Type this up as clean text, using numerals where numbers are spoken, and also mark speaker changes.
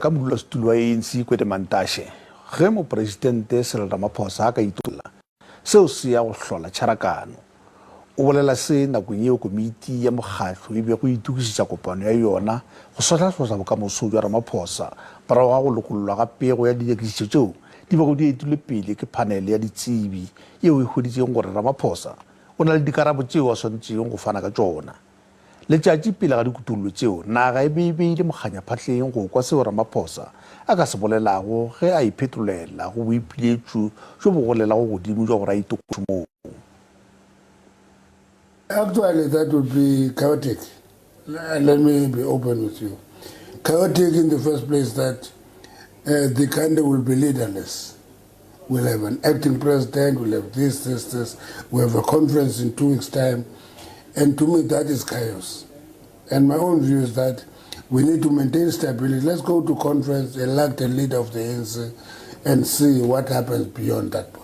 Speaker 1: Ka modulasetulo wa ANC Gwede Mantashe, ge Mopresidente Cyril Ramaphosa a ka itokolla, seo se ya go hlola tšharakano. O bolela se nakong yeo komiti ya mokgatlo e bego e itokišetša kopano ya yona go sohlasohla bokamoso bja Ramaphosa morago ga go lokollwa ga pego ya dinyakišišo tšeo di bego di etilwe pele ke phanele ya ditsebi yeo e hweditšego gore Ramaphosa o na le dikarabo tšeo a swanetšego go fana ka tšona. Letšatši pele ga dikutollo tšeo, naga e be e beile mokganyaphahleng go kwa seo Ramaphosa a ka se bolelago ge a iphetolela go boipiletšo bjo bo golelago godimo bja gore a itokoše moo.
Speaker 2: Actually, that would be chaotic. Let me be open with you. Chaotic in the first place that uh, the country will be leaderless. We'll have an acting president, we'll have this, this, this. We have a conference in two weeks' time. And to me, that is chaos. And my own view is that we need to maintain stability. Let's go to conference, elect a leader of the ANC, and see what happens beyond that point.